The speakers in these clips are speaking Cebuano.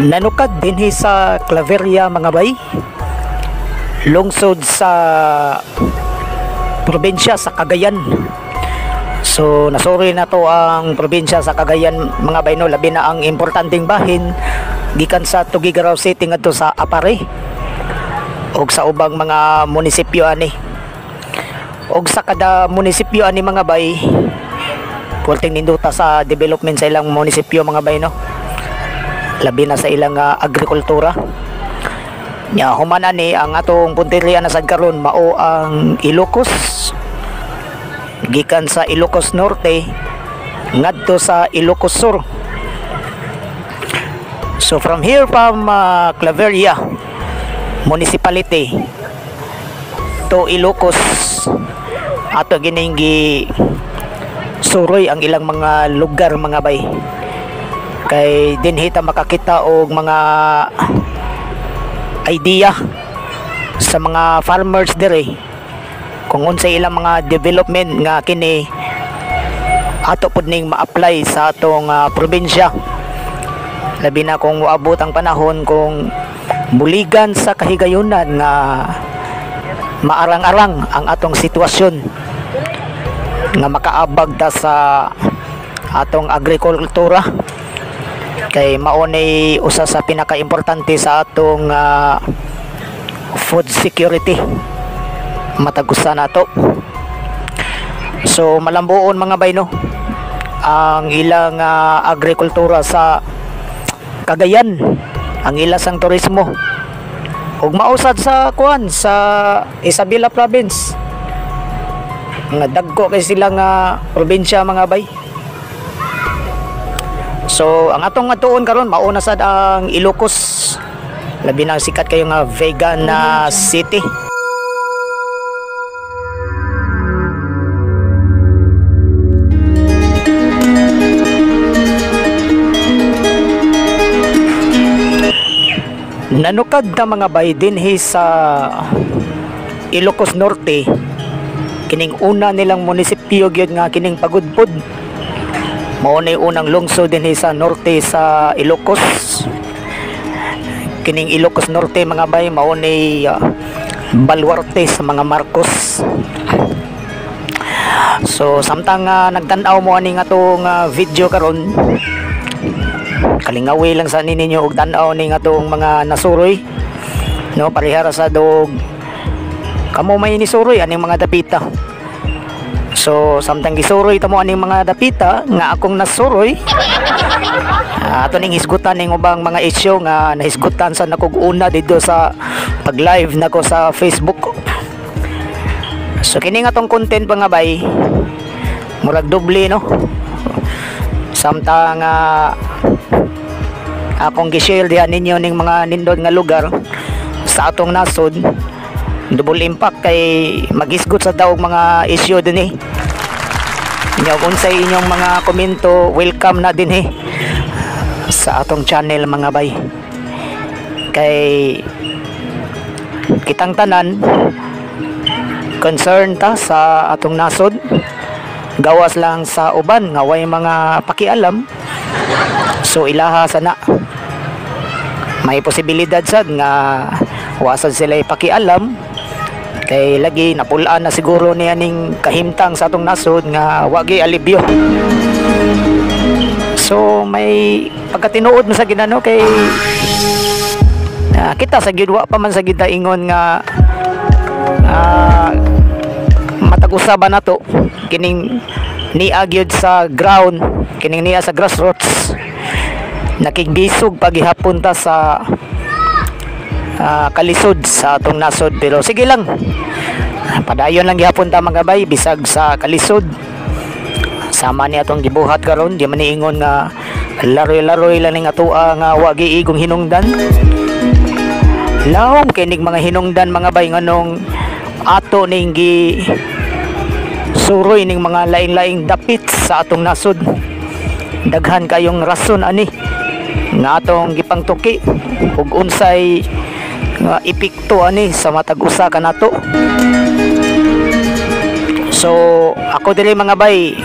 Nanukad dinhi sa Claveria, mga bay, lungsod sa probinsya sa Cagayan. So nasuri na to ang probinsya sa Cagayan, mga bay, no, labi na ang importanteng bahin gikan sa Tuguegarao City ngadto sa Apare ug sa ubang mga munisipyo ani. Og sa kada munisipyo ani, mga bay, puwerteng nindota sa development sa ilang munisipyo, mga bay, no, labi na sa ilang agrikultura. Nya human ani, ang atong punteriya na sad karon mao ang Ilocos, gikan sa Ilocos Norte ngadto sa Ilocos Sur. So from here, from Claveria Municipality to Ilocos, ato gining gi suroy ang ilang mga lugar, mga bay, kay dinhi ta makakita og mga idea sa mga farmers dire kung unsay ilang mga development nga kini ato pud ning ma-apply sa atong probinsya, labi na kung moabot ang panahon, kung buligan sa kahigayunan nga maarang-arang ang atong sitwasyon nga makaabag ta sa atong agrikultura, kay mao ni usa sa pinakaimportante sa atong food security matag usa nato. So malambuon, mga bay, no, ang ilang agrikultura sa Cagayan, ang ila sang turismo, ug mausad sa kuan sa Isabela Province nga dagko kay sila nga probinsya, mga bay. So ang atong atuon karon mao na sad ang Ilocos, labi na sikat kayo nga vegan na city. Nanukad ta, mga bay, dinhi sa Ilocos Norte, kining una nilang munisipyo gyud nga kining Pagudpud. Mao ni unang lungsod dinhi sa norte sa Ilocos. Kining Ilocos Norte, mga bay, mao ni balwarte sa mga Marcos. So samtang nagtan-aw mo ani nga atong video karon, kalingawi lang sa ninyo og tan-aw ning atong mga nasuroy, no, parehara sa dog kamo may nisuroy aning mga dapita. So samtang gisuroy tamo aning mga dapita nga akong nasuroy, ato ning hisgutan ning ubang mga isyu nga nahisgutan sa nakog una didto sa pag live nako sa Facebook. So kini nga atong content, mga bay, murag doble, no, samtang akong gi-share diha ninyo ning mga nindot nga lugar sa atong nasod, double impact kay maghisgot sa daog mga isyu dinhi. Nya kung unsay inyong mga komento, welcome na dinhi sa atong channel, mga bay, kay kitang tanan concern ta sa atong nasod, gawas lang sa uban nga way mga pakialam. So ilaha sana, may posibilidad sad nga wasad sila ipakialam kay lagi napulaan na siguro niya ning kahimtang sa atong nasod nga wagi alibyo. So may pagkatinuod mo sa ginano kay kita sa gyud wa pa man sa gyud ingon nga matag-usa ba nato kining niya gyud sa ground, kining niya sa grassroots, nakigbisog pagihapon ta sa kalisod sa atong nasod. Pero sige lang, padayon lang gihapon ta, mga bay, bisag sa kalisod, sama ni atong gibuhat karon. Di man niingon nga laroy-laroy lang ning atoa nga wagi igong hinungdan. Lawom kinig mga hinungdan, mga bay, nganong ato ning gi suroy ning mga laing-laing dapit sa atong nasod. Daghan kayong rason ani nga atong gipangtuki ug unsay nga epekto ani sa matag usa kanato. So ako diri, mga bay,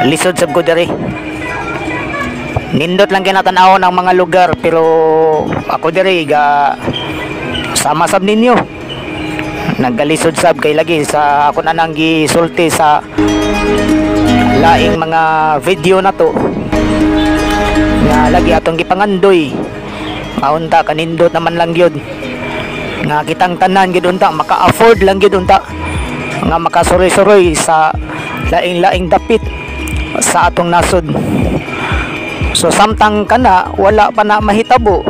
lisod sab ko diri. Nindot lang kinatan-aw ng mga lugar, pero ako diri ga sama sab ninyo. Nagkalisod sab kay lagi sa ako na nang gisulti sa laing mga video na to nga lagi atong gipangandoy maunta kanindot naman lang gyud nga kitang tanan gyud unta maka-afford lang gyud unta nga makasuroy-suroy sa laing-laing dapit sa atong nasod. So samtang kana wala pa na mahitabo,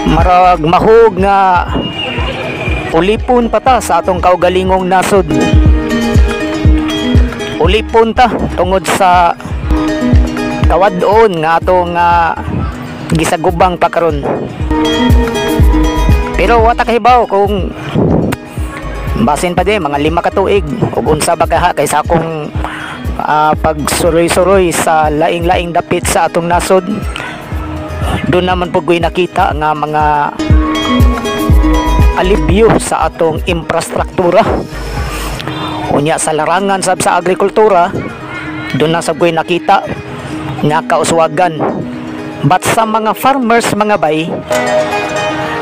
marag mahug nga ulipon pa ta sa atong kaugalingong nasod. Ulipon ta tungod sa kawad-on nga atong gisagubang pa karon. Pero wa ta kahibaw kung basin pa di mga 5 ka tuig ug unsa ba kaha kay sa akong pagsuroy-suroy sa laing-laing dapit sa atong nasod, doon naman po ko'y nakita nga mga alibyo sa atong infrastruktura. Unya sa larangan sab sa agrikultura, doon na sab ko'y nakita nga kauswagan. But sa mga farmers, mga bay,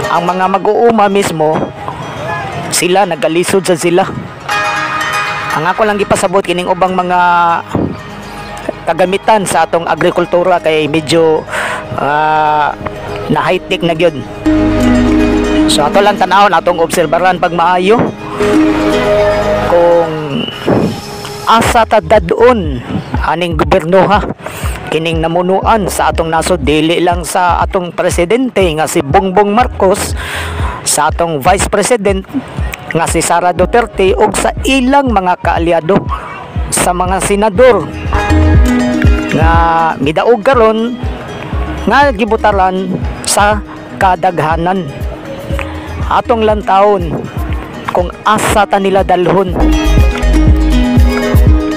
ang mga mag-uuma mismo, sila nagalisod sa sila. Ang ako lang gipasabot kining ubang mga kagamitan sa atong agrikultura kay medyo na high-tech na gyud. So ato lang tan-awon, atong obserbaran pag maayo kung asa ta dadon aning gobyerno ha, kining namunuan sa atong nasod, dili lang sa atong presidente nga si Bongbong Marcos, sa atong vice president nga si Sara Duterte ug sa ilang mga kaalyado sa mga senador nga midaog karon nga gibutaran sa kadaghanan. Atong lantawon kung asa ta nila dalhon.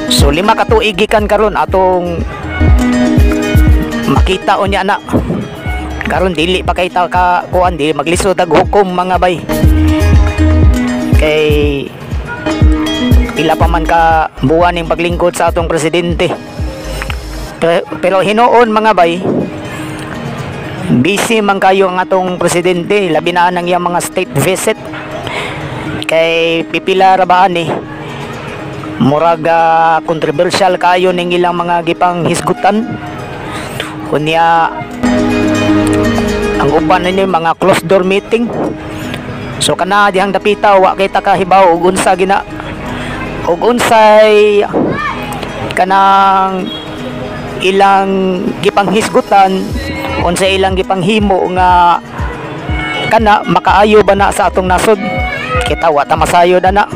So 5 ka tuig gikan karon atong makita unya na. Karon dili pa kay ta ka kuan, dili maglisod ag hukom, mga bay. Kay pila pa man ka buwan ning paglingkod sa atong presidente. Pero hinuon, mga bay, busy man kayo ang atong presidente, labi na ang iyang mga state visit. Kay pipila ra ba ani? Murag controversial kayo ning ilang mga gipang hisgutan. Unya ang uban ninyo mga closed door meeting. So kana dihang dapita wa kita kahibaw og unsa gina og unsay kanang ilang gipanghisgutan, unsa ilang gipanghimo nga kana makaayo ba na sa atong nasod. Kita wa ta masayod ana,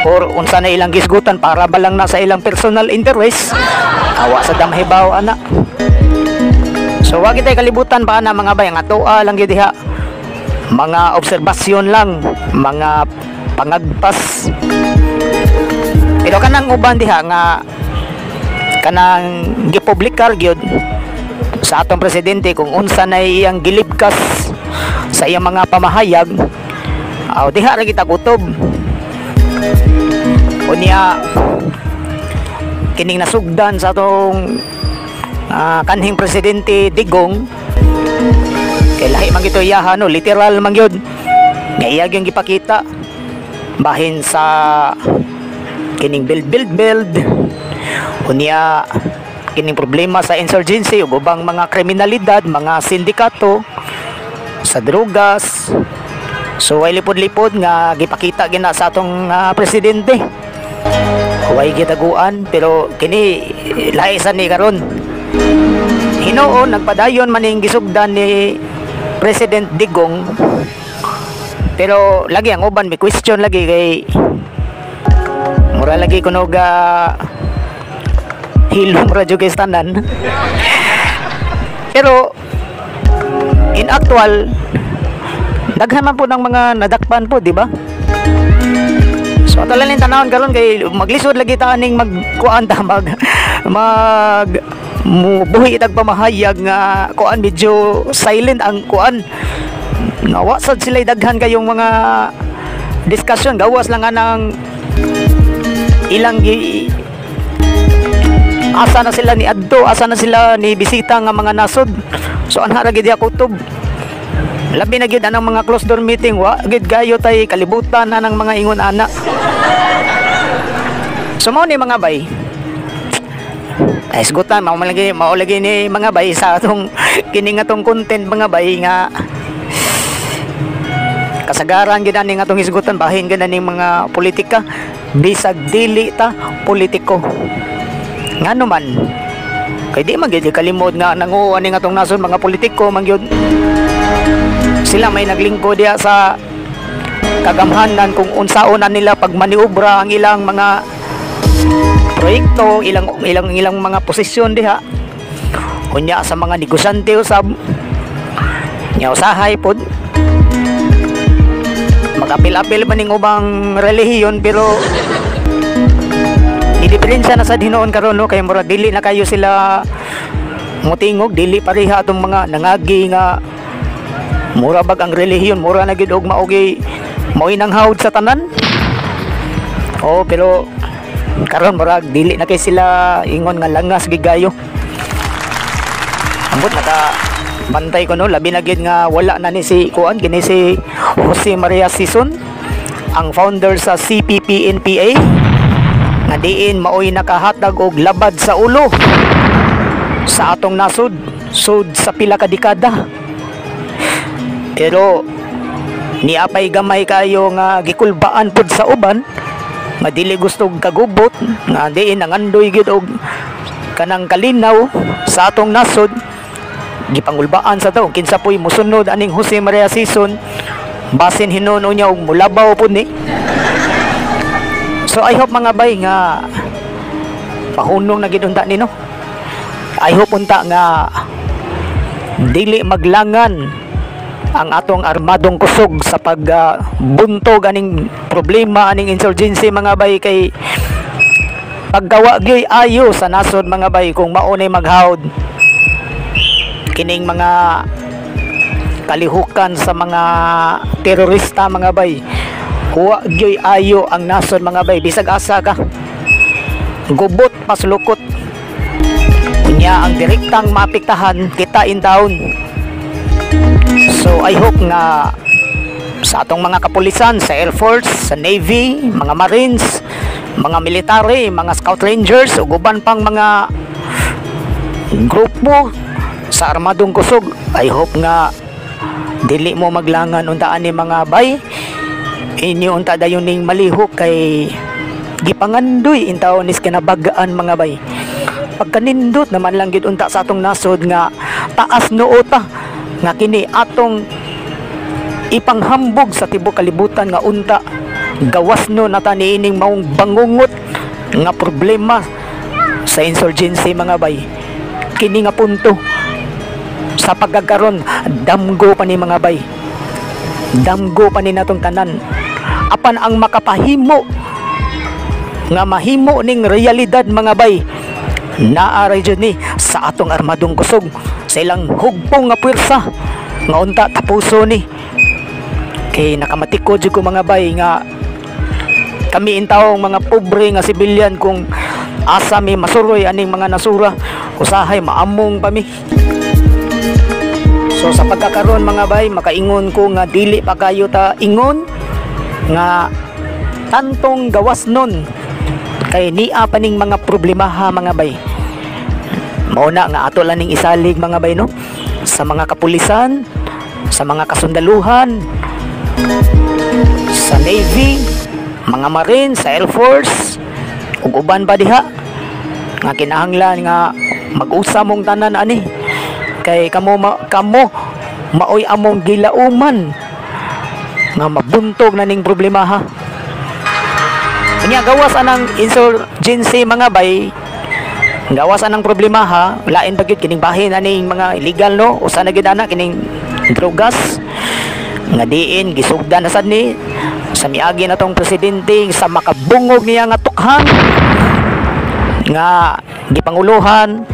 or unsa na ilang gisgutan, para ba lang na sa ilang personal interest, awa sa damhibaw ana. So wa kitay kalibutan pa ana, mga bay, nga atoa lang gyud diha, mga obserbasyon lang, mga pangagpas. Pero kanang uban diha nga kanang gipublikar gyud sa atong presidente kung unsa na iyang gilibkas sa iyang mga pamahayag, aw diha ra kita kutob. Unya kining nasugdan sa atong kanhing presidente Digong, kay lahi man gito iyaha, no, literal man gyud nga iya gyud gipakita bahin sa kining build, build, build. Unya kining problema sa insurgency ug ubang mga kriminalidad, mga sindikato sa drogas. So way lipod-lipod nga gipakita gina sa atong presidente, way gitaguan. Pero kini lahi sa ni karon. Hinuon nagpadayon man ning gisugdan ni President Digong, pero lagi ang uban may question lagi kay mura lagi kuno ga hilom ra jud kay tanan. Pero in actual, daghan man po ng mga nadakpan po, di ba? So ato lang ning tanawon karon kay maglisod lagi ta aning magkuan ta, mag mag mubuhi tag pamahayag nga kuan, medyo silent ang kuan nga wa sad sila daghan kayong mga discussion, gawas lang anang ilang gi Asa na sila ni adto, asa na sila ni bisita nga mga nasod? So anha ra gid kutob. Labi na gyud anang mga closed door meeting, wa gid gayo tay kalibutan na ng mga ingon ana. So mao ni, mga bay. Ay, sgutan mao lagi ni, mga bay, sa atong kini nga tong content, mga bay, nga kasagaran gid ani nga atong hisgutan, bahin gid ani mga politika, bisag dili ta politiko. Ngano man kay di man gid kalimod nga nanguo ani nga atong nasod, mga politiko man gyud sila, may naglingkod diha sa kagamhanan kung unsaon na nila pagmaniobra ang ilang mga proyekto, ilang ilang ilang mga posisyon diha. Unya sa mga negosyante usab nya, usahay pod magapil-apil pa ning ubang relihiyon, pero ni diferensya na sa hinuon karon, no, kay murag dili na kayo sila mutingog, dili pareha atong mga nangagi nga mura bag ang relihiyon mura na gyud og maogi mao'y nanghawd sa tanan. Oh, pero karon murag dili na kay sila ingon nga langas gigayo. Ambot naka bantay ko, no, labi na gyud nga wala na ni si kuan kini si Jose Maria Sison, ang founder sa CPP-NPA, nga diin maoy nakahatag og labad sa ulo sa atong nasod sud sa pila ka dekada. Pero niapay gamay kayo nga gikulbaan pud sa uban nga dili gusto og kagubot, nga diin nangandoy gyud og kanang kalinaw sa atong nasod. Gipangulbaan sa to kinsa po'y musunod aning Jose Maria Sison, basin hinuon niya og mulabaw pud ni. So I hope, mga bay, nga pahunong na gid unta ni, no. I hope unta nga dili maglangan ang atong armadong kusog sa pagbuntog aning problema aning insurgency, mga bay, kay paggawa gyoy ayo sa nasod, mga bay, kung maunay maghawd kining mga kalihukan sa mga terorista, mga bay. Wa gyoy ayo ang nasod, mga bay, bisag asa ka, gubot pasulukot. Unya ang direktang maapektahan, kita in town. So I hope nga sa atong mga kapulisan, sa Air Force, sa Navy, mga Marines, mga military, mga Scout Rangers ug uban pang mga grupo sa armadong kusog, I hope nga dili mo maglangan untaan ni, mga bay. Inyo unta dayon ning malihok kay gipangandoy intaon is kinabagaan, mga bay. Pagkanindot naman lang gid unta sa atong nasod nga taas noo ta nga kini atong ipanghambog sa tibuok kalibutan nga unta gawas no nata niining maong bangungot nga problema sa insurgency, mga bay. Kini nga punto sa pagkakaron, damgo pa ni, mga bay, damgo pa ni natong tanan. Apan ang makapahimo nga mahimo ning realidad, mga bay, naa ra jud ni sa atong armadong kusog, sa ilang hugpong nga puwersa nga unta tapuso ni. Kay nakamatikod jud ko, mga bay, nga kami intawong mga pobre nga sibilyan, kung asa mi masuroy aning mga nasura, usahay maamong pa mi. So sa pagkakaroon, mga bay, makaingon ko nga dili pa kayo ta ingon nga tantong gawas nun kay nia pa ning mga problemaha, mga bay. Mao na nga ato lang ning isalig, mga bay, no, sa mga kapulisan, sa mga kasundaluhan, sa Navy, mga Marines, sa Air Force ug uban pa diha nga kinahanglan nga mag-usa mong tanan ani kay kamo kamo maoy among gilauman nga mabuntog na ning problema ha. Unya gawas anang insurgency, mga bay, gawas anang problema ha, lain pa gyud kining bahin aning mga illegal, no, usa na gyud ana kining drugas nga diin gisugdan na sad ni sa miagi na tong presidente sa makabungog niya nga tukhang nga gipanguluhan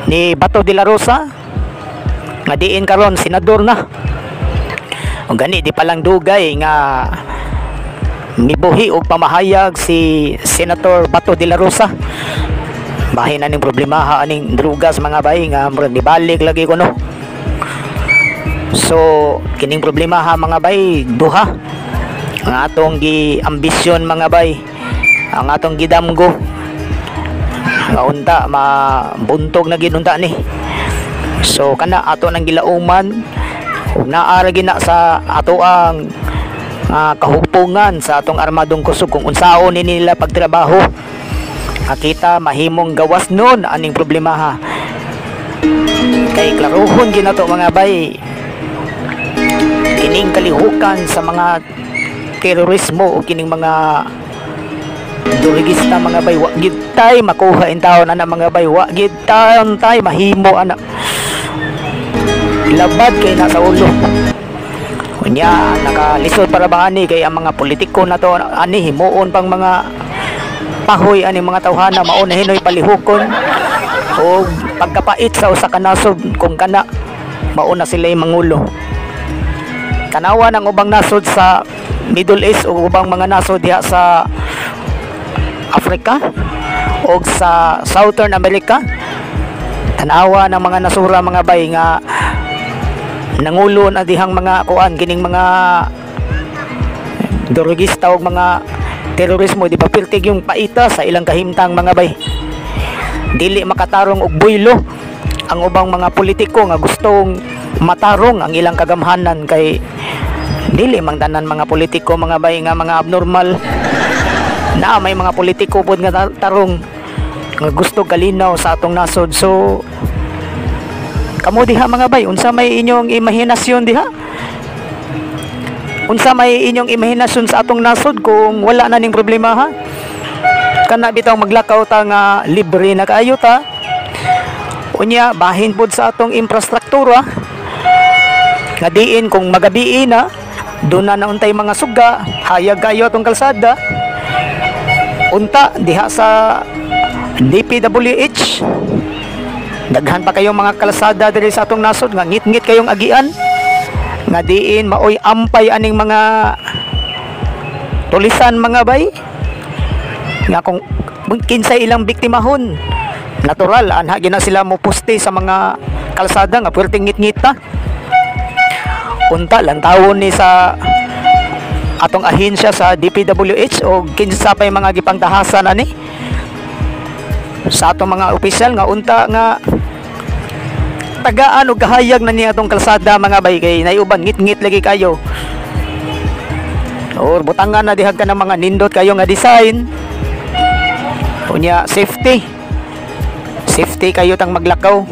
ni Bato de la Rosa, nga diin karon senador na. Ug gani di pa lang dugay nga mibuhi og pamahayag si Senator Bato de la Rosa. Bahin aning problema ha, aning drugas, mga bay, nga murag nibalik lagi ko, no. So kining problema ha, mga bay, duha ang atong gi ambisyon, mga bay, ang atong gidamgo nga unta mabuntog na gid unta ni. So kana ato nang gilauman ug naa ra gina sa ato ang kahupungan sa atong armadong kusog kung unsaon ni nila pagtrabaho. Kita mahimong gawas nun aning problema ha, kay klarohon ginato, mga bay, kining kalihukan sa mga terorismo o kining mga durigista, mga bay, wa gid tay makuha in taon ana, mga bay, wa gid taon tay mahimo ana, labad kay nasa ulo. Unya nakalisod para ba ani kay ang mga politiko na to ani himuon pang mga pahoy ani mga tawhana, mao na hinoy palihukon o pagkapait sa usa ka nasod kung kana mao na sila'y mangulo. Tanawa ng ubang nasod sa Middle East o ubang mga nasod diha sa Africa o sa Southern America. Tanawa ng mga nasura, mga bay, nga nangulo na dihang mga kuan kining mga durugista o mga terorismo, di ba piltig yung paita sa ilang kahimtang, mga bay? Dili makatarong og buylo ang ubang mga politiko nga gustong matarong ang ilang kagamhanan, kay dili mang tanan mga politiko, mga bay, nga mga abnormal na. May mga politiko pod nga tarong nga gusto kalinaw sa atong nasod. So kamo diha, mga bay, unsa may inyong imahinasyon diha? Unsa may inyong imahinasyon sa atong nasod kung wala na ning problema ha? Kana bitaw maglakaw ta nga libre na kaayo ta. Unya bahin pod sa atong infrastruktura nga diin kung magabii na doon na nauntay mga suga, hayag kayo atong kalsada. Unta diha sa DPWH, daghan pa kayong mga kalsada diri sa atong nasod nga ngit-ngit kayong agian nga diin maoy ampay aning mga tulisan, mga bay, nga kung kinsay ilang biktimahon, natural anha gina sila mo poste sa mga kalsada nga puwerteng ngit-ngita. Unta lantawon ni sa atong ahensya sa DPWH o kinsa pay mga gipangtahasan ani sa atong mga opisyal nga unta nga tagaan og kahayag na niya atong kalsada, mga bay, kay naiuban ngit-ngit lagi kayo, or butangan na dihag ka ng mga nindot kayo nga design. Unya safety, safety kayo tang maglakaw,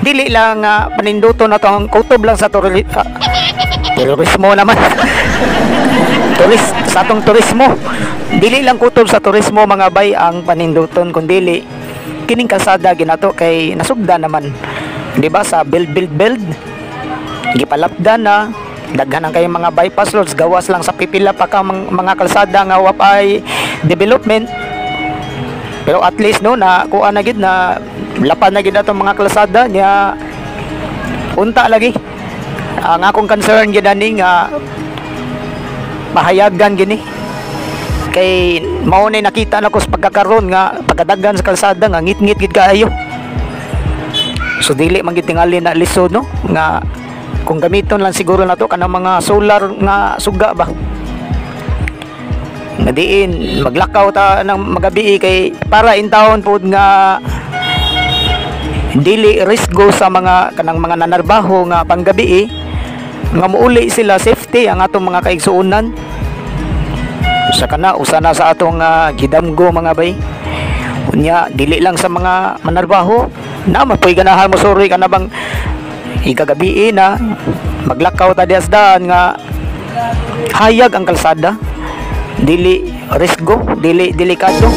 dili lang paninduto na to ang kutob lang sa terorismo naman, sa atong turismo. Dili lang kutob sa turismo, mga bay, ang paninduton, kundili kining kalsada ginato, kay nasugda naman, di ba, sa build, build, build, gipalapda na, daghan ang kayong mga bypass roads, gawas lang sa pipila pa ka mga kalsada nga wa pay development. Pero at least, no, na kuha na gid na lapan na gid atong mga kalsada niya. Unta lagi ang akong concern gid ani nga pahayagan gini, kay mao na nakita nako sa pagkakaron nga pagkadagan sa kalsada nga ngit-ngit gid kaayo. So dili man gid tingali na lisod, no, nga kung gamiton lang siguro nato kanang mga solar nga suga ba nga diin maglakaw ta ng magabi, kay para in town pod nga dili risgo sa mga kanang mga nanarbaho nga panggabi nga muuli sila, safety ang atong mga kaigsuonan. Sa kana usa na sa atong gidamgo, mga bay. Unya dili lang sa mga manarbaho na mapoy ganahan mo suri kana bang ikagabi na maglakaw ta diha sa daan nga hayag ang kalsada, dili risgo, dili delikado.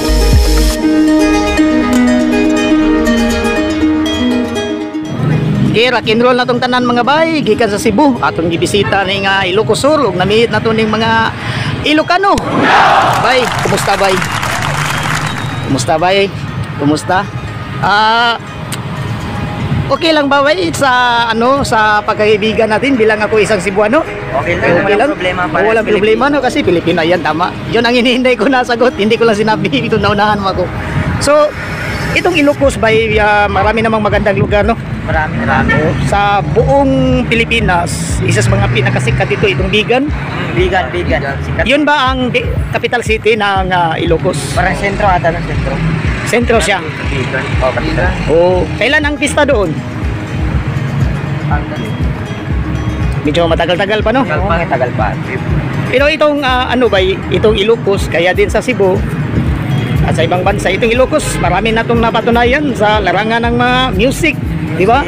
Okay, rock and roll na tong tanan, mga bay, gikan sa Cebu atong gibisita ni nga Ilocos Sur ug namiit na to ning mga Ilocano. Bay, kumusta bay? Kumusta bay? Kumusta? Okay lang ba bay sa ano, sa pagkaibigan natin bilang ako isang Cebuano? Okay lang, Okay walang lang? problema para Walang sa problema, Pilipino. No, kasi Pilipino yan, tama. Yun ang hinihintay ko na sagot, hindi ko lang sinabi ito, naunahan mo ako. So, Itong Ilocos by marami namang magandang lugar, no? Marami, marami. Sa buong Pilipinas, isa sa mga pinakasikat dito itong Bigan. Vegan, vegan. Sikat. Yun ba ang capital city ng Ilocos? Parang sentro ata ng sentro. Sentro siya. Vegan. Oh, capital. Oh, kailan ang pista doon? Medyo matagal-tagal pa, no? Tagal pa. Tagal pa. Pero itong ano ba, itong Ilocos, kaya din sa Cebu at sa ibang bansa, itong Ilocos, marami na itong napatunayan sa larangan ng mga music, di ba?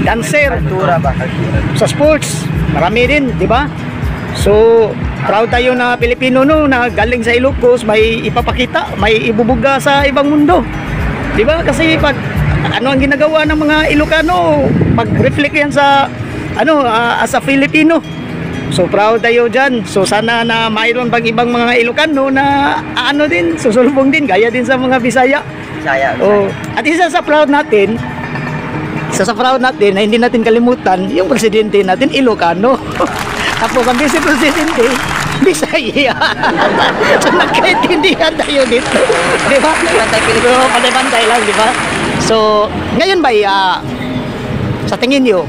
Dancer, Kultura ba? Kultura. Sa sports, marami din, di ba? So, proud tayo na Pilipino, no, na galing sa Ilocos, may ipapakita, may ibubuga sa ibang mundo. Di ba? Kasi pag ano ang ginagawa ng mga Ilocano, pag-reflect yan sa ano as a Filipino. So proud tayo dyan. So sana na mayroon pang ibang mga Ilocano na ano din, susulbong din, gaya din sa mga Bisaya. Bisaya. Oh, at isa sa proud natin, isa sa proud natin na hindi natin kalimutan, yung presidente natin, Ilocano. Tapos ang vice presidente, Bisaya. So nagkaintindihan tayo dito. Di ba? So, pantay-pantay lang, di ba? So, ngayon ba, sa tingin nyo,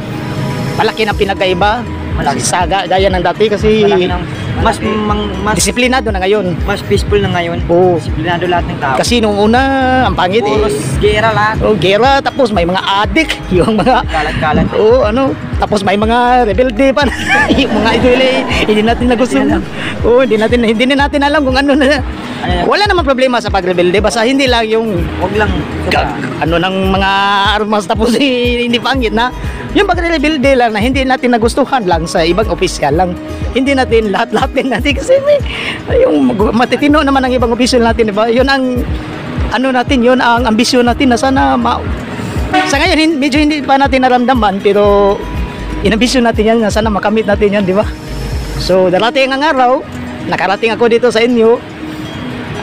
malaki ng pinagkaiba? Malaki. Sa gaya ng dati kasi Malaki ng, mas, mang, mas, disiplinado na ngayon. Mas peaceful na ngayon. Oo. Disiplinado lahat ng tao. Kasi nung una, ang pangit eh. Puros gera lahat. Oh, gera, tapos may mga addict, yung mga Kalat-kalat. Oo, ano, tapos may mga rebelde pa yung mga idol eh, hindi natin nagustuhan. Oo, hindi na natin alam kung ano na. Ano yan? Wala namang problema sa pagrebelde, basta hindi lang yung Wag lang. Sobra. Ano ng mga armas tapos eh, hindi pangit na. Yung pagre-rebelde lang na hindi natin nagustuhan lang sa ibang opisyal lang. Hindi natin lahat-lahat din natin kasi may, yung matitino naman ang ibang opisyal natin, di ba? Yun ang ano natin, yun ang ambisyon natin na sana sa ngayon medyo hindi pa natin naramdaman pero inambisyon natin yan na sana makamit natin yan, di ba? So darating ang araw, nakarating ako dito sa inyo.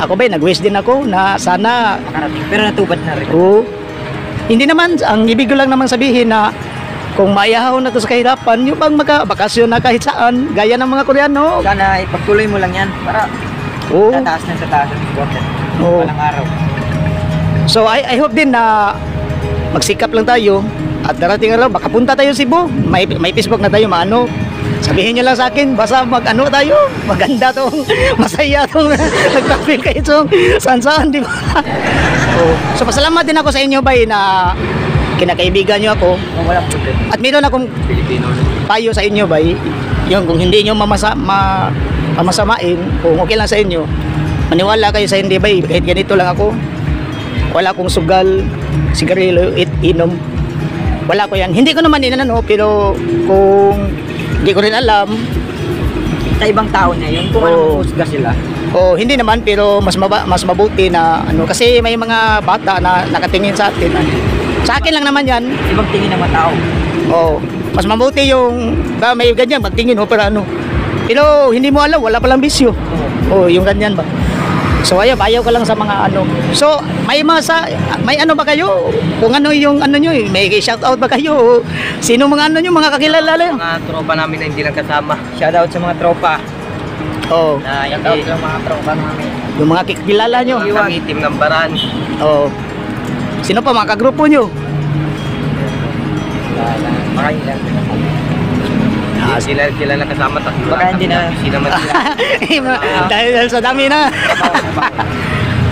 Ako ba, nag-wish din ako na sana Makarating. Pero natupad na rin. Oo. Hindi naman, ang ibig ko lang naman sabihin na kung maiahaw na to sa kahirapan, yung bang maka-bakasyon na kahit saan, gaya ng mga Koreano. Sana ipagtuloy mo lang yan para tataas ng tataas ang important. Oo. Walang araw. So I hope din na magsikap lang tayo at darating araw, baka punta tayo Cebu. May Facebook na tayo, maano. Sabihin niyo lang sa akin, basta mag-ano tayo, maganda tong, masaya tong, nag-travel kayo tong, saan saan, di ba? Oo. So pasalamat din ako sa inyo, bay, na kinakaibigan niyo ako. Oh, walang problema. At meron akong Pilipino. Payo sa inyo, bay, yung kung hindi nyo mamasamain, kung okay lang sa inyo, maniwala kayo sa hindi, bay, kahit ganito lang ako, wala akong sugal, sigarilyo, inom, wala ko yan. Hindi ko naman inano, pero kung hindi ko rin alam, Sa ibang tao na yun, kung Oo. ano husga sila. O hindi naman, pero mas mabuti na ano, kasi may mga bata na nakatingin sa atin. Sa akin lang naman yan. Ibang tingin ng mga tao. Oh, mas mabuti yung ba may ganyan magtingin oh, pero ano. Pero hindi mo alam, wala palang bisyo. Oh, yung ganyan ba. So ayaw, ayaw ka lang sa mga ano. So may ano ba kayo? Kung ano yung ano nyo, eh, may shout out ba kayo? Sino mga ano nyo, mga kakilala nyo? Mga tropa namin na hindi lang kasama. Shout out sa mga tropa. Oh, Na Shout out hindi sa mga tropa namin. yung mga kakilala nyo. kami team ng Baran. Oh. Sino pa mga kagrupo nyo? Baka hindi lang sila. Hindi sila sila nakasama. Tatlo Baka lang hindi kami. na. Busy naman sila. Dahil sa dami na.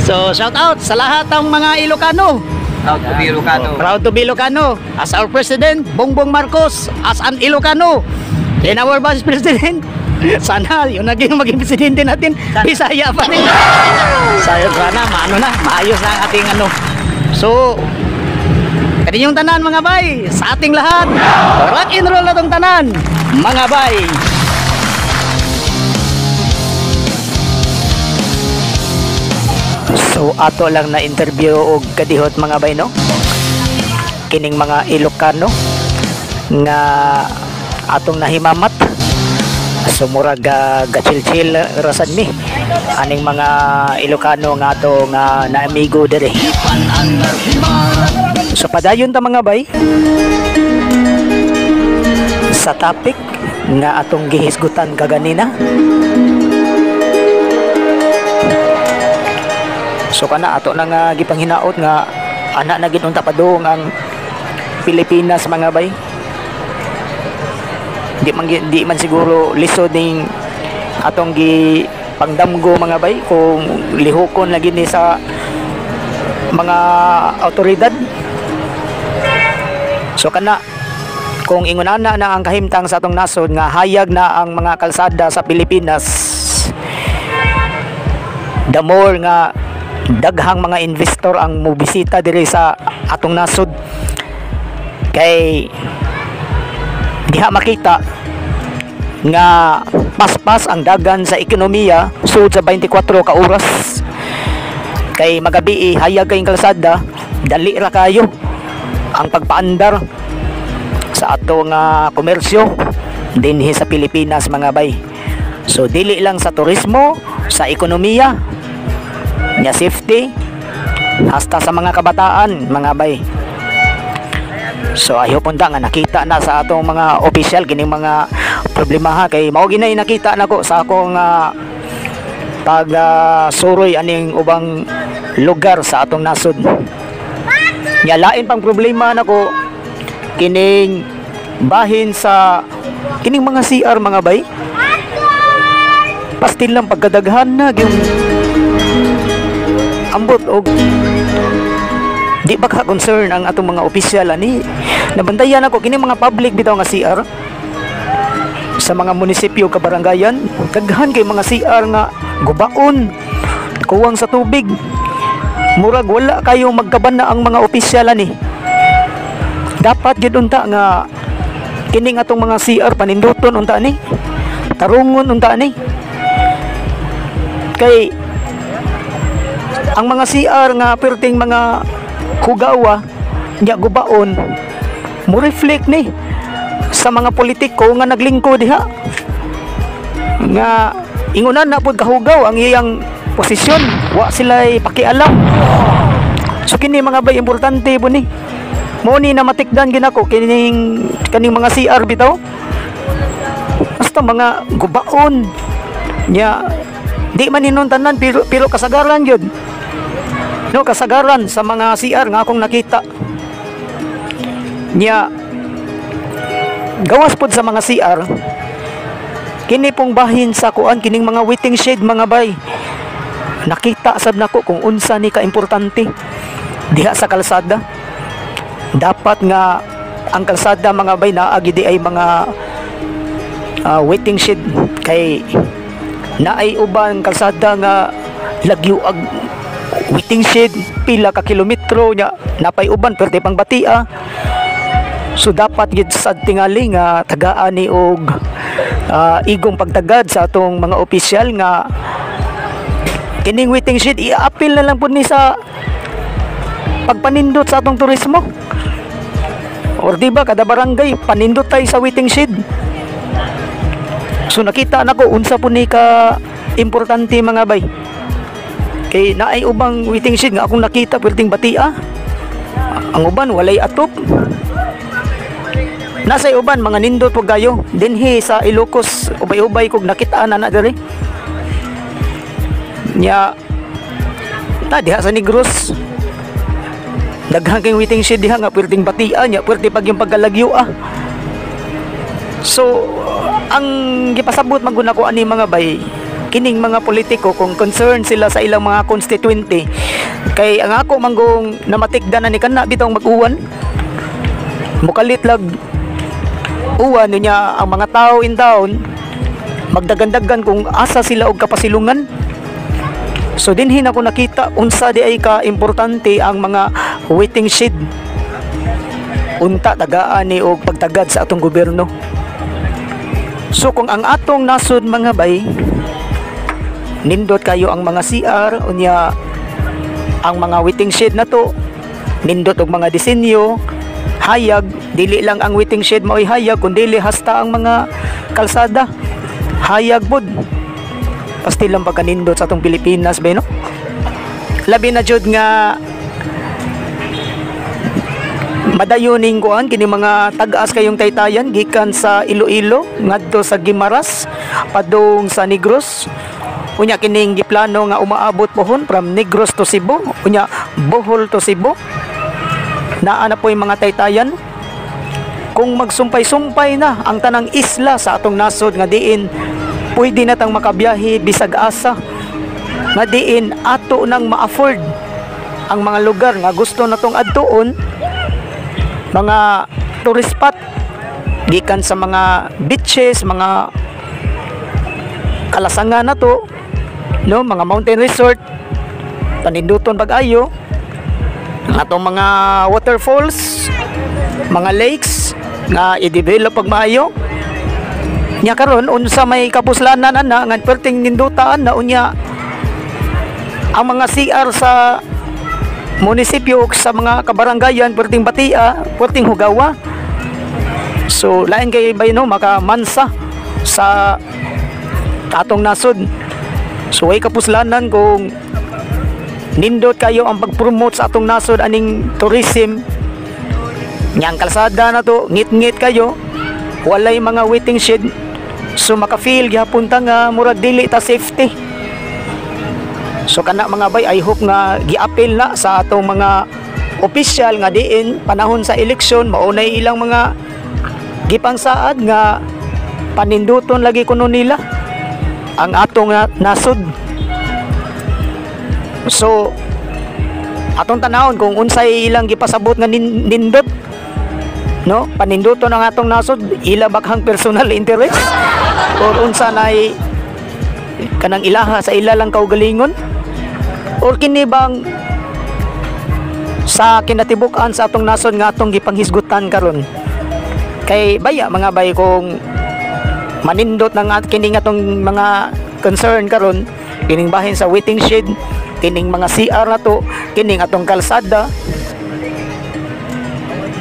So shout out sa lahat ng mga Ilocano. Proud to be Ilocano. Proud to be Ilocano. As our president, Bongbong Marcos, as an Ilocano. Then our vice president, sana yun naging maging presidente natin, Sana. Bisaya pa rin. Sana, maano na, maayos na ang ating ano. So, kaninyong tanan, mga bay, sa ating lahat, rock and roll na tong tanan, mga bay. So ato lang na interview og kadihot, mga bay, no, kining mga Ilocano nga atong nahimamat. So murag gachil-chill rasan mi aning mga Ilocano nga ato nga naamigo diri. So padayon ta, mga bay, sa topic nga atong gihisgutan kaganina. So kana ato na nga gipanghinaot nga Ana na gid unta padung ang Pilipinas, mga bay. Di man siguro lisod ning atong gi pangdamgo, mga bay, kung lihokon lagi ni sa mga awtoridad. So kana, kung ingon ana na ang kahimtang sa atong nasod nga hayag na ang mga kalsada sa Pilipinas, the more nga daghang mga investor ang mobisita diri sa atong nasod, kay diha makita nga paspas ang dagan sa ekonomiya sud sa 24 ka oras, kay magabi hayag kayong kalsada, dali ra kayo ang pagpaandar sa atong komersyo dinhi sa Pilipinas, mga bay. So dili lang sa turismo, sa ekonomiya nya, safety, hasta sa mga kabataan, mga bay. So ayo punta nga nakita na sa atong mga opisyal kining mga problema ha, kay mao ginay nakita nako sa akong pag suroy aning ubang lugar sa atong nasod. Nya lain pang problema nako kining bahin sa kining mga CR, mga bay. Pastil lang pagkadaghan na yung ambot og di ba ka concern ang atong mga opisyal ani. Nabantayan ako kini mga public bitaw nga CR sa mga munisipyo, kabarangayan, daghan kay mga CR nga gubaon, kuwang sa tubig. Murag wala kayo magkabana ang mga opisyal ani. Dapat gyud unta nga kining atong mga CR paninduton unta ni, tarungon unta ni, kay ang mga CR nga perting mga hugawa nya gubaon, mo reflect ni sa mga politiko nga naglingkod diha nga ingunan na pud kahugaw ang iyang posisyon, wa sila pakialam. So kini, mga bay, importante po ni. Mo ni na matikdan ginako kining kaning mga CR bitaw, basta mga gubaon nya. Di man inon tanan, pero kasagaran gyud, no? Kasagaran sa mga CR nga akong nakita. Nya gawas pod sa mga CR, kini pong bahin sa kuan, kining mga waiting shed, mga bay. Nakita sad nako kung unsa ni ka-importante diha sa kalsada. Dapat nga ang kalsada, mga bay, naa gid ay mga waiting shed, kay naay uban kalsada nga lagyo ag waiting shed, pila ka kilometro nya napay uban pwede pang batia. So dapat gid sad tingali nga tagaan ni og igong pagtagad sa atong mga opisyal nga kining waiting shed i-apil na lang pud ni sa pagpanindot sa atong turismo. Or di ba kada barangay panindot tayo sa waiting shed? So nakita nako unsa po ni ka importante, mga bay, kay naay ubang waiting shed nga akong nakita perting batia. Ang uban walay atop. Nasa uban mga nindot pug kayo. Dinhi sa Ilocos, ubay-ubay kog nakita na na diri. Nya ta diha sa Negros, daghan kay waiting shed diha nga perting batia nya perti pag yung pagkalagyo ah. So ang gipasabot man gud nako ani, mga bay, kining mga politiko, kung concern sila sa ilang mga constituente, kay ang ako manggong namatikdan na ni kana bitong mag-uwan, mukalit lag uwan niya, ang mga tao in town magdagandagan kung asa sila og kapasilungan. So dinhi nako nakita unsa di ay ka importante ang mga waiting shed. Unta tagaan ni og pagtagad sa atong gobyerno. So kung ang atong nasod, mga bay, nindot kayo ang mga CR unya ang mga waiting shed na to, nindot og mga disenyo, hayag. Dili lang ang waiting shed mao'y hayag, kundi hasta ang mga kalsada hayag pod. Pastil lang pagkanindot sa atong Pilipinas ba, no? Labi na jud nga madayoning kuan kini mga tag-as kayong taytayan gikan sa Iloilo ngadto sa Guimaras padung sa Negros. Unya kining giplano nga umaabot pohon from Negros to Cebu, unya Bohol to Cebu. Naa na po'y mga taytayan. Kung magsumpay-sumpay na ang tanang isla sa atong nasod nga diin pwede na tang makabiyahe bisag asa, nga diin ato nang ma-afford ang mga lugar nga gusto natong adtuon, mga tourist spot, gikan sa mga beaches, mga kalasangan na to, no, mga mountain resort, paninduton pag-ayo ang atong mga waterfalls, mga lakes nga i-develop pag maayo. Nya karon, unsa may kapuslanan ana nga perting nindutaan na, unya ang mga CR sa munisipyo ug sa mga kabaranggayan perting batia, perting hugawa? So lain kay bay, no, makamansa sa atong nasod. So way kapuslanan kung nindot kayo ang pag-promote sa atong nasod aning tourism. Nya ang kalsada na to ngit-ngit kayo, walay mga waiting shed, so maka-feel gihapon ta nga murag dili ta safety. So kana, mga bay, I hope nga giapil na sa atong mga opisyal nga diin panahon sa eleksyon maunay ilang mga gipangsaad nga paninduton lagi kuno nila ang atong nasod. So atong tanawon kung unsay ilang gipasabot nga nindot, no, paninduton ang atong nasod, ila bakhang personal interest or unsa nay kanang ilaha sa ila lang kaugalingon, or kini bang sa kinatibuk-an sa atong nasod nga atong gipanghisgutan karon? Kay baya, mga bay, kung manindot ng at kining atong mga concern karon, kining bahin sa waiting shed, kining mga CR na to, kining atong kalsada,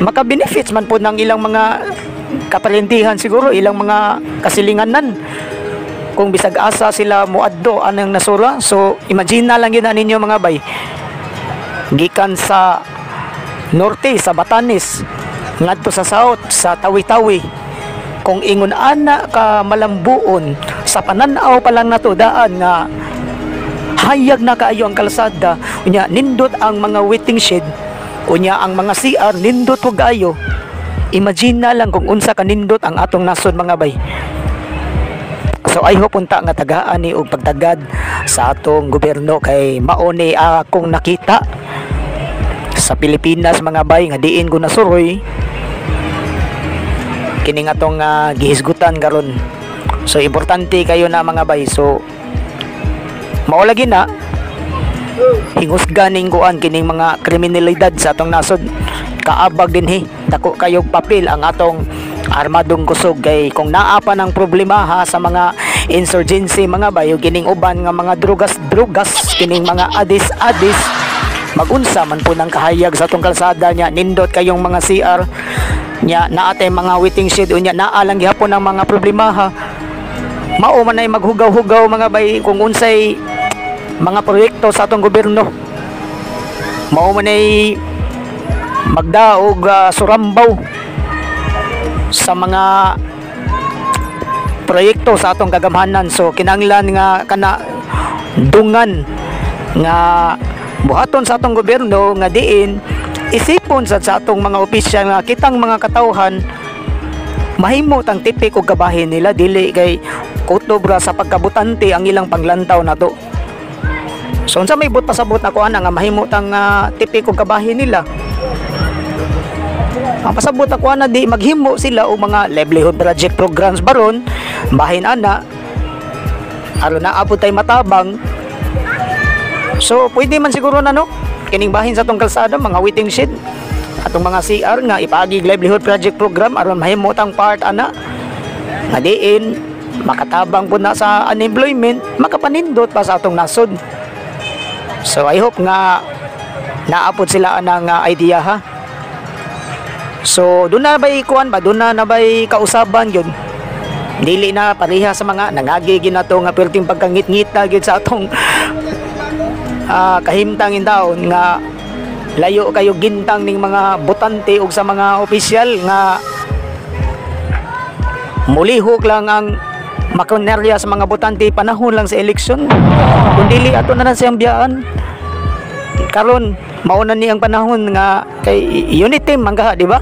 maka benefits man po ng ilang mga kaparintihan siguro, ilang mga kasilinganan, kung bisag asa sila muadto anang nasura. So imagine na lang yun na ninyo, mga bay, gikan sa norte sa Batanes ngadto sa south sa Tawi-Tawi, kung ingon ana ka malambuon sa panan-aw pa lang nato daan nga hayag na kaayo ang kalsada, unya nindot ang mga waiting shed, unya ang mga CR nindot og kaayo, imagine na lang kung unsa ka nindot ang atong nasod, mga bay. So I hope unta nga tagaan ni og pagtagad sa atong gobyerno, kay mao ni akong nakita sa Pilipinas, mga bay, nga diin ko nasuroy kining atong gihisgutan karon. So importante kayo na, mga bay. So mao lagi na hingusgan ning kuan kining mga kriminalidad sa atong nasod. Kaabag dinhi, dako kayog papel ang atong armadong kusog, kay kung naa pa ng problema ha sa mga insurgency, mga bayo, kining uban nga mga drugas drugas, kining mga adis adis, magunsa man po ng kahayag sa atong kalsada niya, nindot kayong mga CR nya, naa tay mga waiting shed, unya naa lang gihapon ang mga problema ha, mao man ay maghugaw-hugaw, mga bay, kung unsay mga proyekto sa atong gobyerno, mao man ay magdaog surambaw sa mga proyekto sa atong kagamhanan. So kinahanglan nga kana dungan nga buhaton sa atong gobyerno nga diin isipon sad sa atong mga opisyal nga kitang mga katawhan mahimo tang tipik og kabahin nila, dili kay kutob ra sa pagkabutante ang ilang panglantaw nato. So unsa may but pasabot nako ana nga mahimo tang tipik og kabahin nila? Ang pasabot ako ana, di maghimo sila og mga livelihood project programs baron bahin ana aron naa pud tay matabang. So pwede man siguro na, no, kining bahin sa atong kalsada, mga waiting shed, atong mga CR nga ipaagi livelihood project program aron mahimo tang part ana nga diin makatabang pud na sa unemployment, makapanindot pa sa atong nasod. So I hope nga naa pud sila anang idea ha. So doon na ba'y kuan ba, doon na na ba'y kausaban yun, dili na pareha sa mga nangagi ginato nga perting pagkangit-ngita gyud sa atong kahimtang taon nga layo kayo gintang ning mga botante ug sa mga opisyal nga mulihok lang ang makinerya sa mga botante panahon lang sa eleksyon. Kung dili, ato na lang siyang biyaan. Karon mao na ni ang panahon nga kay unity man kaha, di ba?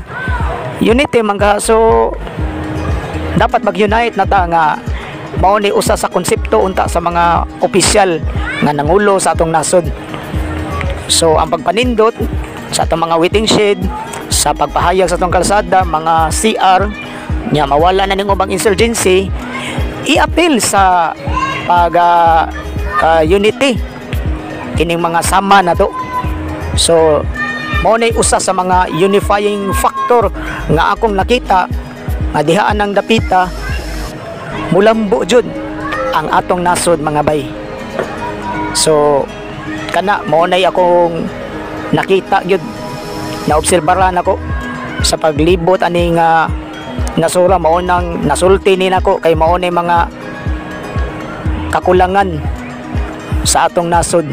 Unity man kaha, so dapat mag-unite na ta nga mao ni usa sa konsepto unta sa mga opisyal nga nangulo sa atong nasod. So ang pagpanindot sa atong mga waiting shed, sa pagpahayag sa atong kalsada, mga CR nya, mawala na ning ubang insurgency, i-appeal sa pag unity kining mga sama na to. So mao nay usa sa mga unifying factor nga akong nakita nga dihaan ang dapita mulambo jud ang atong nasod, mga bay. So kana mao nay akong nakita gyud, naobserbaran ako sa paglibot aning nasura. Mao nang nasulti ni nako kay mao nay mga kakulangan sa atong nasod.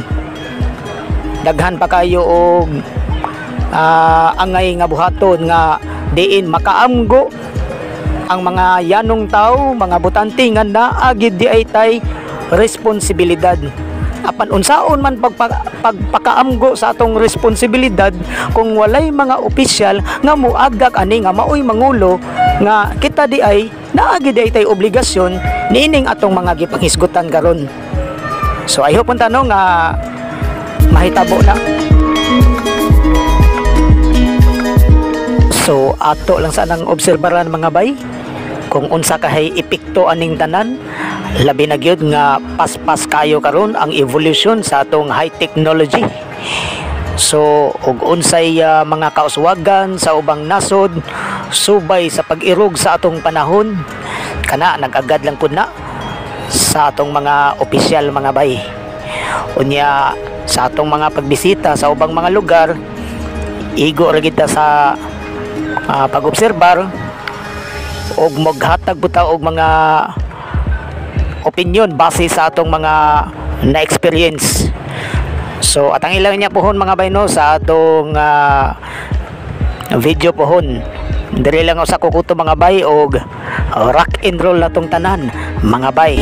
Daghan pa kayo og angay nga buhaton nga diin makaamgo ang mga yanong tao, mga botante nga naa gid di ay tay responsibilidad. Apan unsaon man pagpakaamgo sa atong responsibilidad kung walay mga opisyal nga muagak ani nga maoy mangulo nga kita di ay naa gid ay tay obligasyon niining atong mga gipanghisgutan karon? So I hope unta no nga mahitabo na. So ato lang sanang obserbaran, mga bay, kung unsa kahay epekto aning tanan, labi na gyud nga paspas kayo karon ang evolution sa atong high technology. So ug unsay mga kauswagan sa ubang nasod subay sa pag-irog sa atong panahon, kana nag-agad lang pud na sa atong mga opisyal, mga bay. Unya sa atong mga pagbisita sa ubang mga lugar, igo ra gid ta sa pag-obserbar og maghatag pud ta og mga opinion base sa atong mga na-experience. So atang ilang niya pohon, mga bay, no, sa atong video pohon. Diri lang ako sa kukuto, mga bay, og rock and roll na tong tanan, mga bay.